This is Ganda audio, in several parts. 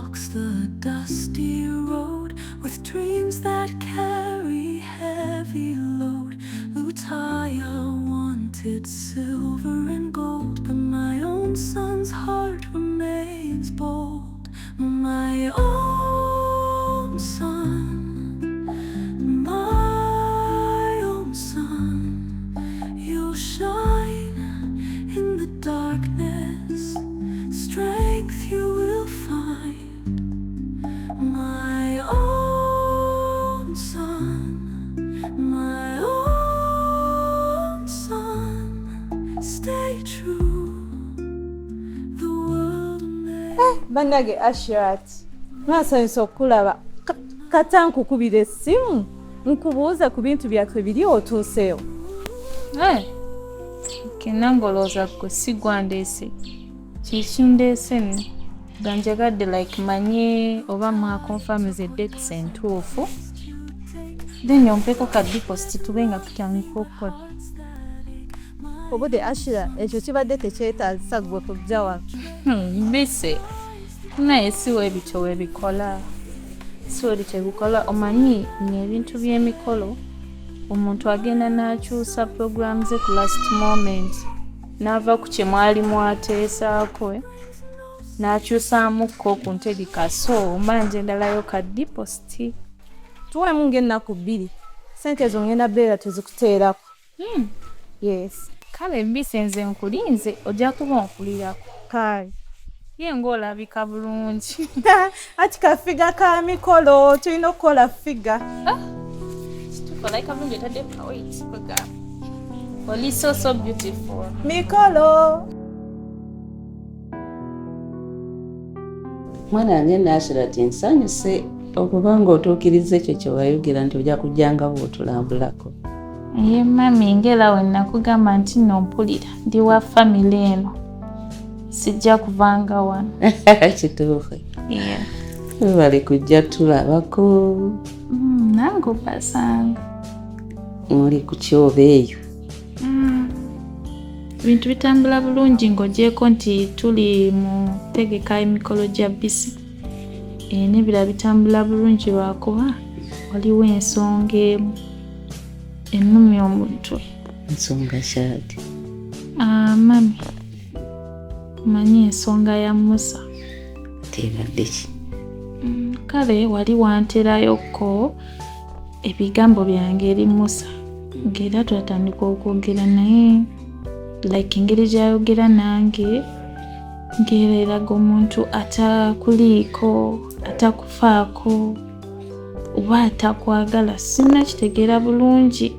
Walks the dusty road with dreams that carry heavy load. Lutaya wanted silver and gold, but my own son's heart remains bold. My own son, my own son, you'll shine in the darkness, strength you will find. My own son, my own son, stay true. The world may. Bannange Ashirat, nasanyusa okulaba. Kata nkukubira essimu nkubuuze ku bintu byaffe biri otuuseewo. Nange olowooza gwe si gwandeese, kikindeese nno nga njagadde like manye oba mwakonfamiza dates entuufu, then ompeko ka deposit tube nga tutandika okukola. Obudde Ashira, ekyo kibadde tekyetaagisa gwe kujja wano. Bise naye si weebityo weebikola, si weebityo bikola. Omanyi ng'ebintu by'emikolo omuntu agenda n'akyusa program ze ku last moment, n'ava ku kye mwali mwateesaako, n'akyusaamukko ku ntegeka, so mba njendalayo ka deposit. Tuweemu ng'ennaku 2, sente ezo ngenda beera tezikuteerako. Yes. Kale mbise nze nkulinze, ojja kuba onkulirako. Kale. Ye ng'olabika bulungi. Ati ka figure ka mikolo, tulina okukola figure. Kituufu, olabika bulungi, otadde wait kwega. Oli so so beautiful. Mikolo. Mwana wange Nashirati, nsanyuse okuba ng'otuukiriza ekyo kye wayogera nti ojja kujjanga bw'otulambulako. Ye mami, ng'era we nakugamba nti nno mpulira ndi wa family eno, sijja kuvanga wano. Kituufu. Webale kujja tulabako. Nange obasanga. Muli ku kyoba eyo? Ebintu bitambula bulungi ng'ogyeko nti tuli mu tegeka emikolo gya bisi. N'ebirala bitambula bulungi, lwakuba waliwo ensonga emu ennumya omutwe. Ensonga kyati? Mami, omanyi ensonga ya Musa. Tebadde ki? Kale wali wanterayokko ebigambo byange eri Musa, ng'era twatandika okwogera naye, like engeri gy'ayogera nange ng'era eraga omuntu atakuliiko, atakufaako oba atakwagala. Sinnakitegeera bulungi.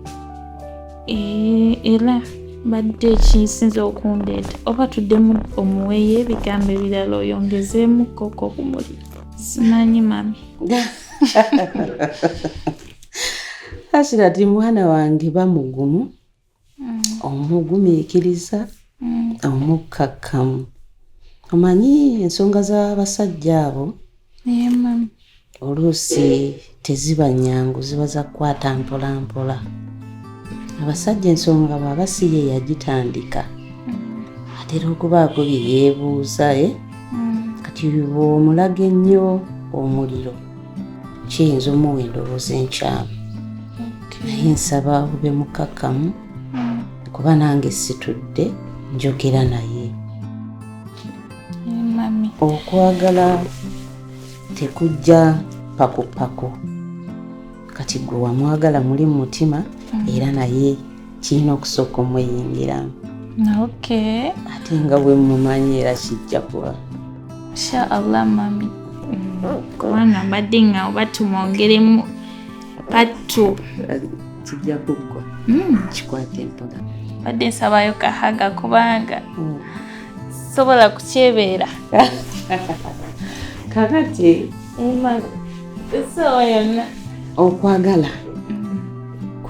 Era badde ekinsinza okundeeta oba tuddemu omuweeyo ebigambo ebirala oyongezeemu koko ku muliro. Simanyi mami. Ashirati mwana wange, bamugumu, omugumiikiriza, omukkakkamu. Omanyi ensonga z'abasajja abo Naye mami. oluusi teziba nnyangu, ziba za kukwata mpola mpola. Abasajja ensonga bw'aba si ye yagitandika, atera okubaako bye yeebuuza, eh? Kati bw'omulaga ennyo omuliro kiyinza omuwa endowooza enkyamu. Naye nsaba ube mukkakkamu, kuba nange situdde njogera naye. Mami. Okwagala tekujja pakupaku. Kati gwe wamwagala muli mu mutima, era naye kirina okusooka omuyingiramu. Ate nga bwe mumanyi era kijja kuba. Insha Allah mami. Kubanga mbadde nga oba tumwongeremu part 2. Kijja kuggwa. Kikwate empola. Mbadde nsabayo ka hug kubanga sobola kukyebeera. Kakati Essaawa yonna. Okwagala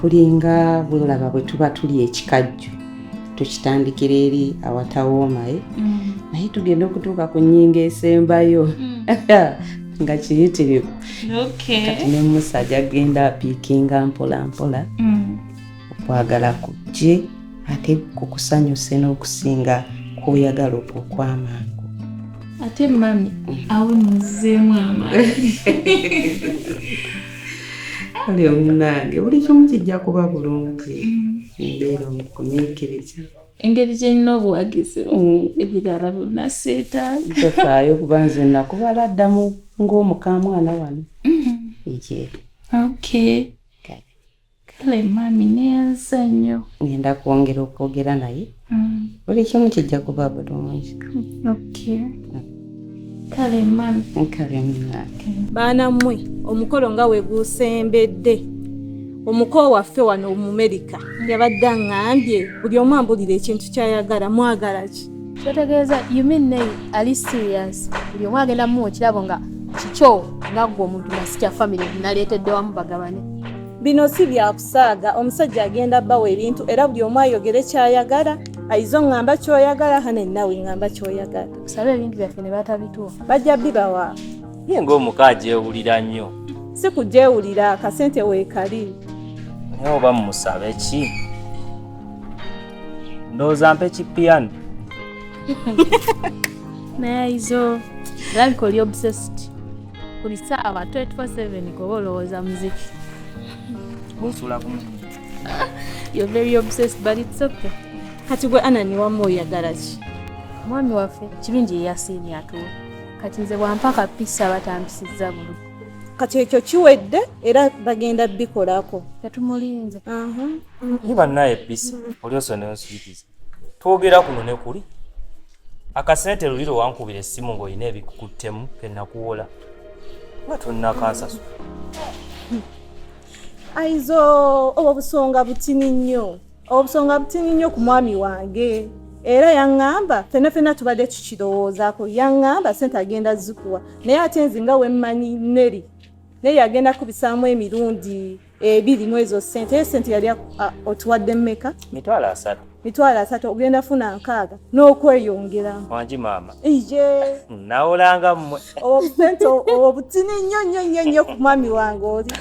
kulinga bwolaba bwe tuba tuli ekikajjo, tukitandikira eri awatawooma, eh? Naye tugenda okutuuka ku nnyingo esembayo nga kiyitirivu. Kati ne Musa ajja kugenda apiikinga mpola mpola, okwagala kujje ate kukusanyuse n'okusinga kwoyagala okwo okwamangu. Ate mami awo nzizeemu amaanyi. Kale munnange, buli kimu kijja kuba bulungi. Mbeera omugumiikiriza. Engeri gye nnina obuwagizi, ebirala byonna seetaaga. Tofaayo, kuba nze nakubala ddamu ng'omukamwana wano. Ye. Okay. Kale. Kale mami, neyanza nnyo. Ngenda kwongera okwogera naye, buli kimu kijja kuba bulungi. Okay. Kale mami. Kale munnange. Baana mmwe, omukolo nga we guusembedde, omuko waffe wano mu Merika yabadde aŋŋambye buli omu ambulira ekintu ky'ayagala. Mwagala ki? Kyotegeeza, you mean naye ali serious, buli omu agenda muwa ekirabo nga kikyo, nga ggwe omuntu, nga si kya family naleetedde wamu bagabane? Bino si byakusaaga. Omusajja agenda bawa ebintu, era buli omu ayogere ky'ayagala. Ayiza oŋŋamba ky'oyagala, hane naawe ŋŋamba ky'oyagala. Tusabe ebintu byaffe ne batabituwa. Bajja bibawa. Ye ng'omuka agyewulira nnyo. Si kugyewulira, akasente weekali. Naye oba mumusabe ki? Ndowooza mpe kipiyano. Naye Aizo, alabika oli obsessed. Buli ssaawa 24/7 goba olowooza muziki. Bunsuula ku mulimu. You're very obsessed, but it's okay. Kati gwe Anani, wamma oyagala ki? Omwami waffe kirungi ye yasiimye atuwe. Kati nze bwampa kapisa batampisizza bulu. Kati ekyo kiwedde, era bagenda bikolako. Tetumulinze. Ye bannaye bisi oli osonde nsubikiza, twogera kuno ne kuli akasente. Luliro wankubira essimu ng'olina ebikukuttemu kenakuwola, nga tonnakansasula. Aizo, obwo busonga butini nnyo, obusonga butini nnyo ku mwami wange. Era yaŋŋamba fenna fenna tubadde tukirowoozaako. Yaŋŋamba sente agenda zikuwa, naye ate nze nga wemmanyi Neri, Neri agenda kubisaamu emirundi ebiri mu ezo sente. Ye sente yali otuwadde mmeka? 300,000. 300,000, ogenda funa 60 n'okweyongeramu. Wangi maama. Iye. Nawolanga mmwe. Obusente obwo butini nnyo nnyo nnyo nnyo ku mwami wange oli.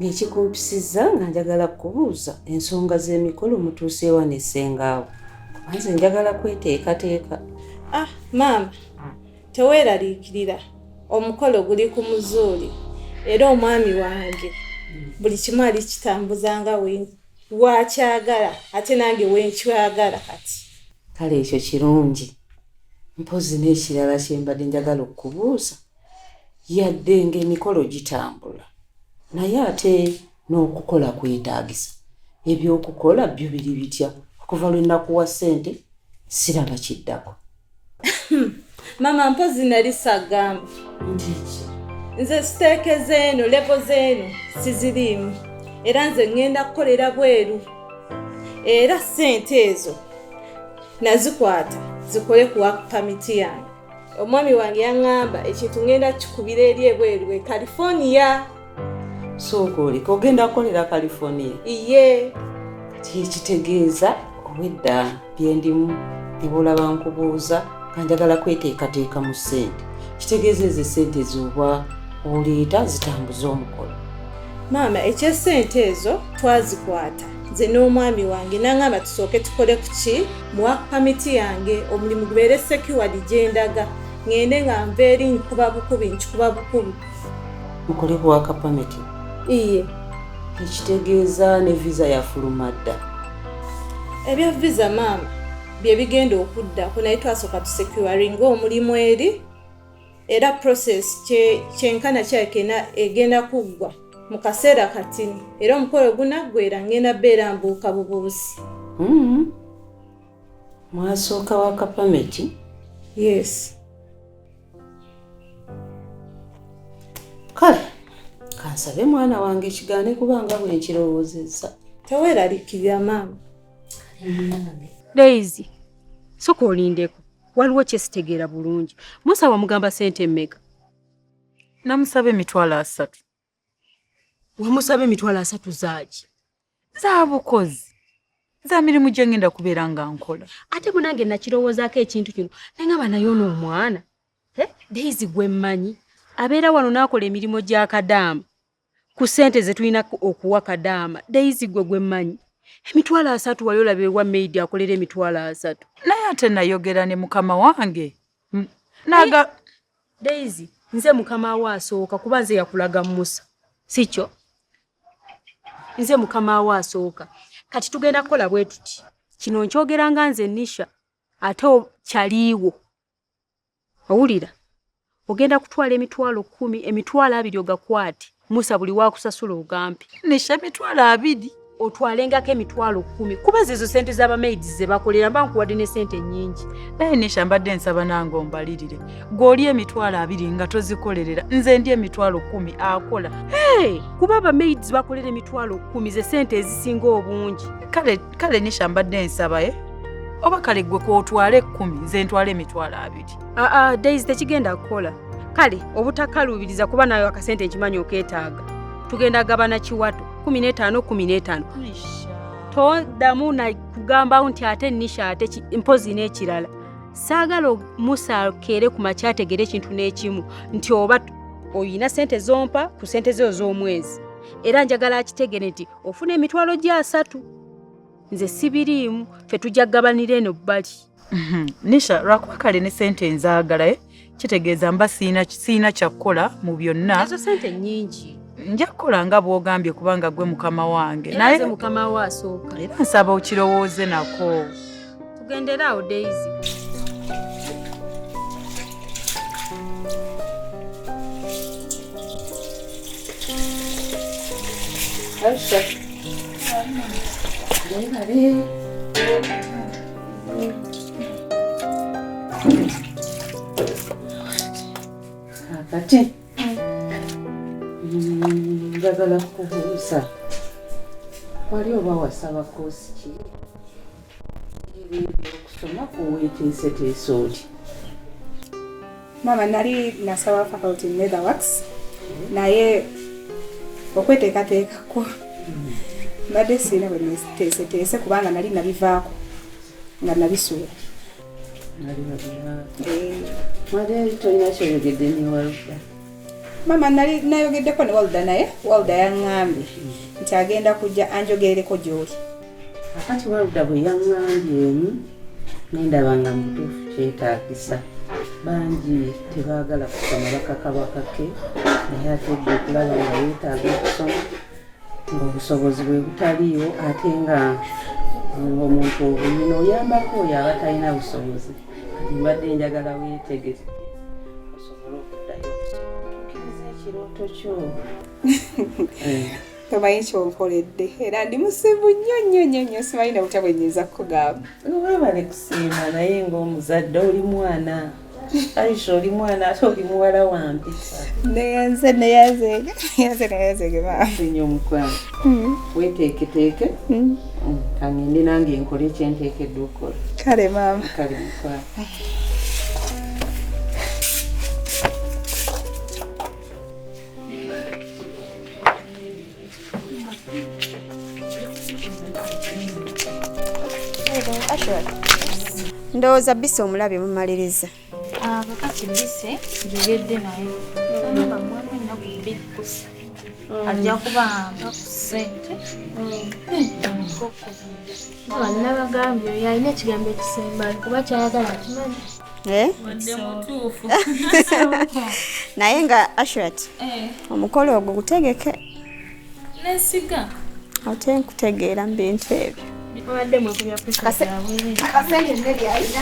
Ng'ekikumpisizza nga njagala kubuuza ensonga z'emikolo, mutuuseewa n'essengaawo? Kuba nze njagala kweteekateeka. Ah maama, teweeraliikirira, omukolo guli ku muzuuli, era omwami wange buli kimu ali kitambuza nga wakyagala, ate nange wenkyagala kati. Kale ekyo kirungi. Mpozi n'ekirala kye mbadde njagala okubuuza, yadde ng'emikolo gitambula, naye ate n'okukola kwetaagisa. Ebyokukola byo biri bitya? Okuva lwe nakuwa ssente siraba kiddako. Maama, mpozi nali sagamba nze siteeke zeeno, level zeeno siziriimu, era nze ŋŋenda kukolera bweru, era ssente ezo nazikwata zikole ku work permit yange. Omwami wange yaŋŋamba ekintu ŋŋenda kikubira eri ebweru e California. Sooka oleka, ogenda kukolera California? Iye. Kati ekitegeeza obwedda byendimu ne bwolaba nkubuuza nga njagala kweteekateeka mu ssente, kitegeeza ezo essente zoba oleeta zitambuze omukolo. Maama, ekyesente ezo twazikwata nze n'omwami wange, naŋŋamba tusooke tukole ku ki, mu work permit yange, omulimu gubeere secured, gyendaga ŋŋende nga nva eri nkuba bukubi, nkikuba bukubi. Mukole ku work permit? Iye. Ekitegeeza ne visa yafuluma dda? Ebya visa maama bye bigenda okuddako, naye twasooka tusecuringa omulimu eri, era process kyenkana kyakena egenda kuggwa mu kaseera katini, era omukolo gunaggwera ngenda beera mbuuka bubuusi. Mwasooka work permit? Yes. Kale kansabe mwana wange kigaane kubanga bwe nkirowoozezza. Teweeraliikirira maama. Daisy, soka olindeko, waliwo kyesitegeera bulungi. Musa wamugamba sente mmeka? Namusaba 300,000. Wamusaba 300,000 zaaki? Za bukozi, za mirimu gye ngenda kubeera nga nkola. Ate munange nakirowoozaako ekintu kino, nengamba naye ono omwana, Eh, Daisy gwe mmanyi abeera wano n'akola emirimu gya kadaama ku ssente ze tulina okuwa kadaama. Daisy gwe gwe mmanyi. 30 wali olaba ewa maid akolera 30,000. Naye ate nayogera ne mukama wange. Naga Daisy, nze mukama wo asooka kuba nze yakulaga Musa. Sikyo? Nze mukama wo asooka. Kati tugenda kukola bwe tuti. Kino nkyogera nga nze Nisha ate kyaliiwo. Owulira? Ogenda kutwala 10,000, 20,000 ogakwate. Musa buli wakusasula ogampe. Nisha 20,000. Otwalengako 10,000 kuba zezo sente z'abamaids ze bakolera mba nkuwadde ne sente nnyingi. Naye Nisha mbadde nsaba nange ombalirire. Gw'oli 20,000 nga tozikolerera, nze ndi 10,000 akola. Hey, kuba abamaids bakolera 10,000 ze sente ezisinga obungi. Kale Nisha mbadde nsaba oba kale gwe kw'otwale 10 nze ntwale 20,000. Aa, Daisy tekigenda kukola. Kale obutakaluubiriza kuba nayo akasente nkimanyi okeetaaga. Tugenda gabana kiwato 15 15. Toddamu na kugambawo nti ate Nisha ate mpozi n'ekirala. Saagala Musa akeere ku makya ategere ekintu n'ekimu nti oba oyina sente zompa ku sente zo ez'omwezi. Era njagala akitegere nti ofuna 30,000. Nze sibiriimu, ffe tujja kugabanira eno bbali. Nisha lwakuba kale ne sente nzaagala kitegeeza mba siina kyakukola mu byonna. Ezo sente nnyingi. Nja kukola nga bw'ogambye kubanga gwe mukama wange. Naye nze mukama wo asooka. Era nsaba okirowooze nako. Tugendere awo Daisy. Aisha. Kati njagala kukubuuza, wali oba wasaba koosi ki okusoma kuweeteeseteese oti? Mama, nali nasaba faculty in Netherworks, naye okweteekateekako mbadde sirina bwe neeteeseteese kubanga nali nabivaako nga nabisuula. Mwali tolina kyoyogedde ne Walda? Mama, nali nayogeddeko ne Walda naye Walda yaŋŋambye nti agenda kujja anjogerereko gy'oli. Akati Walda bwe yaŋŋambye nendaba nga mutuufu kyetaagisa. Bangi tebaagala kusoma bakaka bakake, naye ate gwe okulaba nga weetaaga okusoma ng'obusobozi bwe butaliiwo ate nga omuntu obuyina oyambako oyo aba talina busobozi. Kati mbadde njagala weetegeke osobole okuddayo okusoma otuukirize ekirooto kyo. Tomanyi kyonkoledde era ndi musibu nnyo nnyo nnyo nnyo, simanyi na butya bwe nnyinza kukugamba. Weebale kusiima naye ng'omuzadde oli mwana. Aisha oli mwana ate oli muwala wa mpisa. Neyanze neyanzeege maama. Nnyo omukwano. Weeteeketeeke. Kangende nange nkole kyenteekeddwa okukola. Kale maama. Kale mukwano. Ndowooza Bisi omulabye mumaliriza. Kakati Bisi njogedde naye. Namba mwemu ennaku bbiri kusa. Ajja kuba ampa ku ssente. Nabagambye oyo alina ekigambo ekisembayo kuba kyayagala akimanyi. Wadde mutuufu. Naye nga Ashrat, omukolo ogwo gutegeke. Nesiga. Ate nkutegeera mu bintu ebyo. Obadde mwekubya pressure zaabwe. Akasente nne lyalina.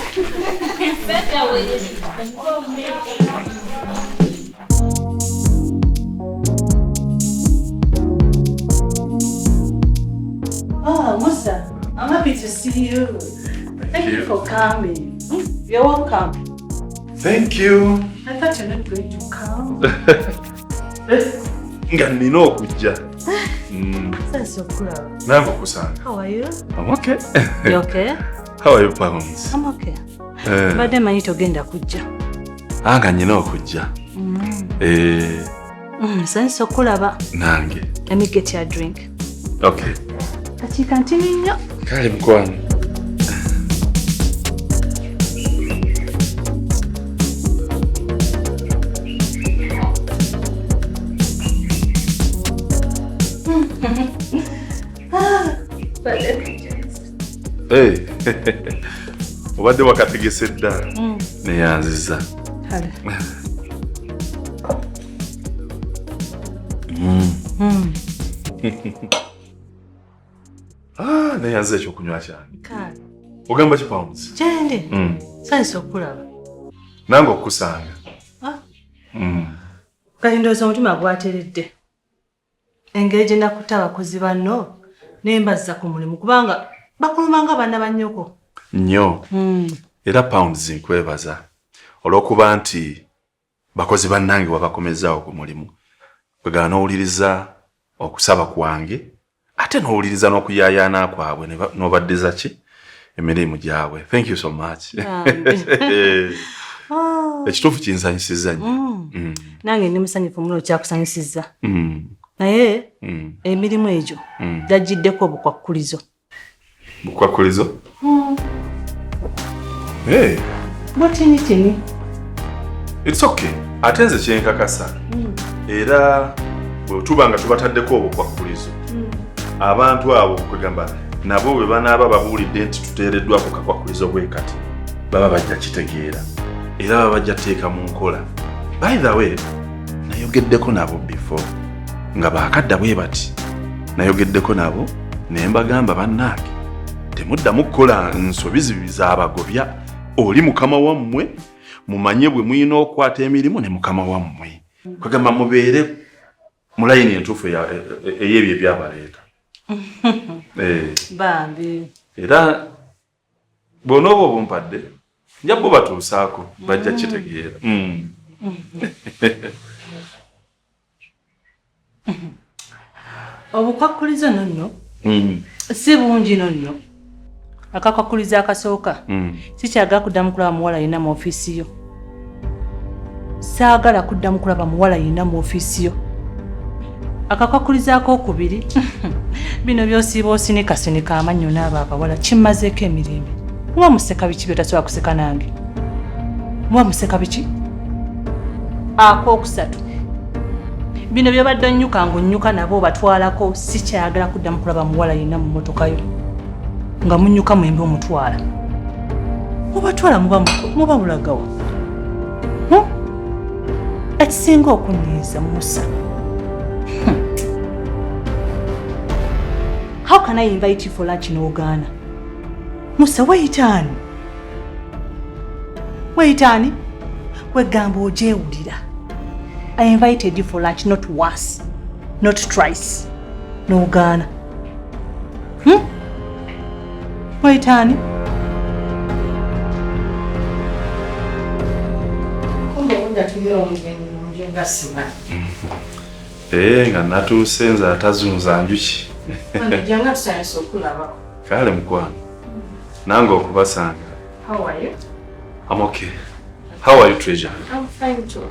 Ah, Musa, I'm happy to see you. Thank you for coming. You're welcome. Thank you. I thought you're not going to come. Nga nina okujja. Sasa okulaba. Nange okusanga. How are you? I'm okay. You okay? How are you, Pounds? I'm okay. Mbadde manyi togenda kujja. Nga nina okujja. Sasa okulaba. Nange. Let me get you a drink. Okay. Kakiika ntini nnyo. Kale mukwano. Hey. Obadde wakategese dda. Neyanziza. Kale. Ah, neyanziza ekyokunywa kyange. Kale. Ogamba ki Pounds? Kyende. Nsanyuse okulaba. Nange okukusanga. Ah. Kati ndowooza omutima gwateredde. Engeri gye nakutte abakozi banno ne mbazza ku mulimu kubanga bakuluma nga baana ba nnyoko. Nnyo. Era Pounds nkwebaza olw'okuba nti bakozi bannange wabakomezaawo ku mulimu. Kwegala n'owuliriza okusaba kwange ate n'owuliriza n'okuyaayaana kwabwe n'obaddiza ki emirimu gyabwe. Thank you so much. Ekituufu kinsanyusizza nnyo. Nange ndi musanyufu muno kyakusanyusizza. Naye emirimu egyo gyagiddeko obukwakkulizo. Bukwakkulizo? Hey. Butinitini. It's okay. Ate nze kyenkakasa. Era bwe tuba nga tubataddeko obukwakkulizo, abantu abo kwegamba nabo bwe banaaba babuulidde nti tuteereddwako kakwakkulizo bwe kati, baba bajja kitegeera era baba bajja teeka mu nkola. By the way, nayogeddeko nabo before nga baakadda bwe bati, nayogeddeko nabo ne mbagamba bannange temuddamu kukola nsobi zaabagobya, oli mukama wammwe, mumanye bwe mulina okukwata emirimu ne mukama wammwe. Kwegamba mubeere mu layini entuufu ey'ebyo ebyabaleeta. Bambi. Era bw'onooba obumpadde nja bubatuusaako bajja kitegeera. Obukwakkulizo nno si bungi nno. Akakwakkulizo akasooka sikyagala kuddamu kulaba muwala yenna mu ofiisi yo. Saagala kuddamu kulaba muwala yenna mu ofiisi yo. Akakwakkulizo akookubiri bino by'osiiba osinikasinika amannyo n'abo abawala kimmazeeko emirembe. Muba museka biki by'otasobola kuseka nange? Muba museka biki? Akookusatu bino by'obadde onnyuka ng'onnyuka nabo obatwalako, sikyagala kuddamu kulaba muwala yenna mu mmotoka yo nga munnyuka mwembi omutwala. Mubatwala muba mulagawa. Ekisinga okunyiiza Musa. How can I invite you for lunch n'ogaana? Musa weyitaani? Weyitaani? Kwegamba ogyewulira. I invited you for lunch not once, not twice. N'ogaana. Weyitaani? Kumbe obudda tulina omugenyi mu nju nga simanyi. Nga natuuse nze atazunza njuki. Janga tusanyuse okulabako. Kale mukwano. Nange okubasanga. How are you? I'm okay. How are you, Treasure? I'm fine too.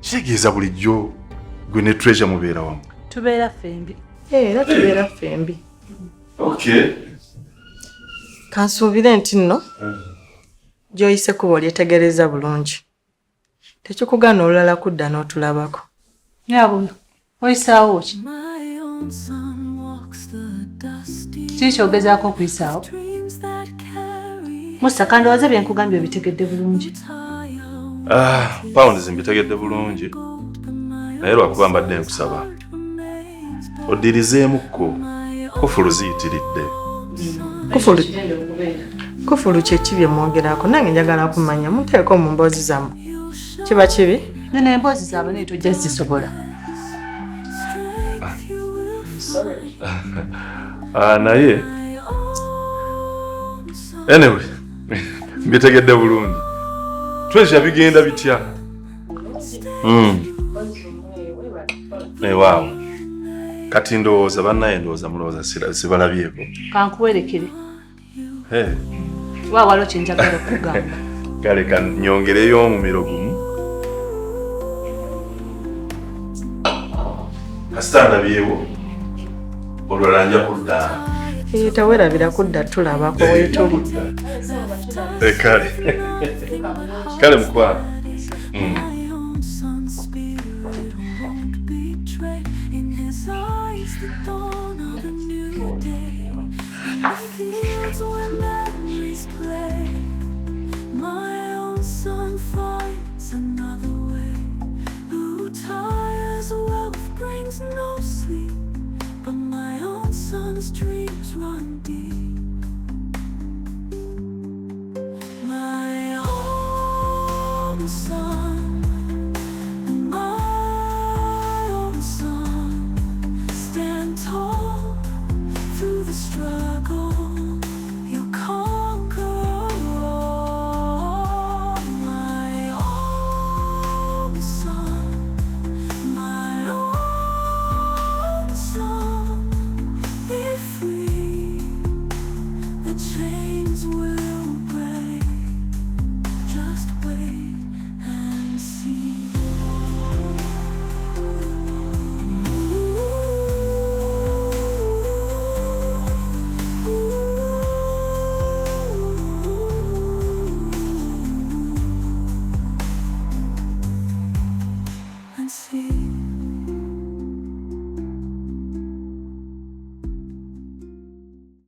Kitegeeza bulijjo gwe ne Treasure mubeera wamu? Tubeera ffembi. Era tubeera ffembi. Okay. Kansuubire nti nno gy'oyise kuba olyetegereza bulungi. Tekikugaana olulala kudda n'otulabako. Nyabuno, oyisaawo ki? Kiki ky'ogezaako okuyisaawo? Musa, kandowooze bye nkugambye obitegedde bulungi. Pounds mbitegedde bulungi naye lwakuba mbadde nkusaba oddirizeemukko kufulu ziyitiridde. Kufulu kye ki bye mwogerako? Nange njagala kumanya, munteeko mu mboozi zammwe. Kiba kibi? Nno emboozi zaabwe naye tojja zisobola. Naye anyway mbitegedde bulungi. Treasure bigenda bitya? Waawo. Kati ndowooza bannaye ndowooza mulowooza sibalabyeko. Kankuwerekere. Wa waliwo kye njagala okugamba. Kale kanyongereyo omumiro gumu. Kasita ndabyewo olulala nja kudda. Teweerabira kudda tulabako weetuli. Kale. Kale mukwano.